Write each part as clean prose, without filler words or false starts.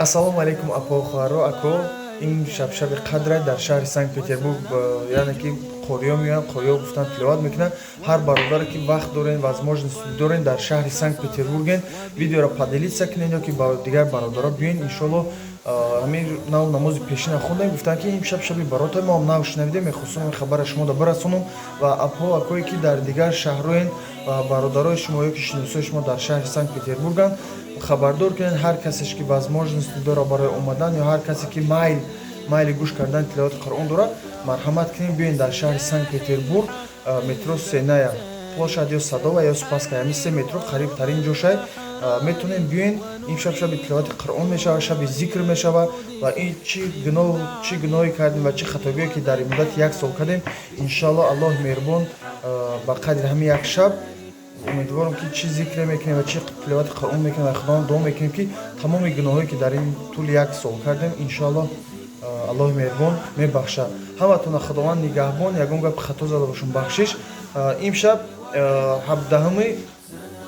Ассалому алайкум, апо, хоҳаро, ако. Ин шаб шаби қадра дар шаҳри Санкт Петербург, яъне ки қориё меоянд, қориё гуфтан, тиловат мекунанд. Ҳар бародаре ки вақт дорен, возможность дорен, дар шаҳри Санкт Петербурген, видеоро поделиться кунед ё ки ба дигар бародаро биёен. Иншоалло, ҳамин нав намози пешина хондем, гуфтанд, ки ин шаб шаби барота. Мо нав шунавидем, мехостам ин хабара шумода бирасонам. Ва апо, акое ки дар дигар шаҳрҳоен ва бародарои шумо ё ки шиносои шумо дар шаҳри Санкт Петербурганд, хабардор кунед. Ҳар касеш ки возможности дорад барои омадан ё ҳар касе ки майли гӯш кардани тиловати Қуръон дорад, марҳамат кунед, биёен дар шаҳри Санкт Петербург, метро Сенная площадь ё Садовая ё Спасская, ҳамин се метро қарибтарин ҷошай, метавонем биёен. Ин шаб шаби тиловати Қуръон мешавад, шаби зикр мешавад. Ва ин чӣ гуноҳ, чӣ гуноҳе кардем ва чӣ хатогие ки дар муддати як сол кардем, иншоалло, Аллоҳи меҳрубон ба қадри ҳамин як шаб, умедворам, ки чӣ зикре мекунем ва чӣ тиловати Қуръон мекунем ва Худованд дуо мекунем, ки тамоми гуноҳое ки дар ин тӯли як сол кардем, иншоалло, Аллоҳи меҳрубон мебахшад. Ҳаматона Худованд нигаҳбон. Ягон гапи хато зада бошам, бахшиш. Имшаб 17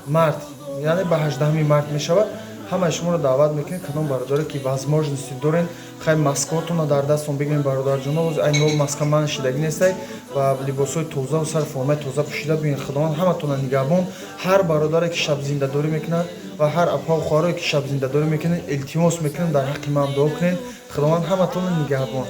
март, яъне ба 18 март мешавад. Ҳамаи шуморо даъват мекунем. Кадом бародаре ки возможности дорен, хай, маскаотонро дар дастон бигирем, бародарҷоно. Ай нол маска ман шидагӣ нестай ва либосҳои тозаву сар формаи тоза пӯшида биёен. Худованд ҳаматонро нигаҳбон. Ҳар бародаре ки шабзиндадорӣ мекунад ва ҳар апаву хоҳаре ки шабзиндадорӣ мекунед, илтимос мекунем, дар ҳаққи ман дуо кунед. Худованд ҳаматонро нигаҳбон.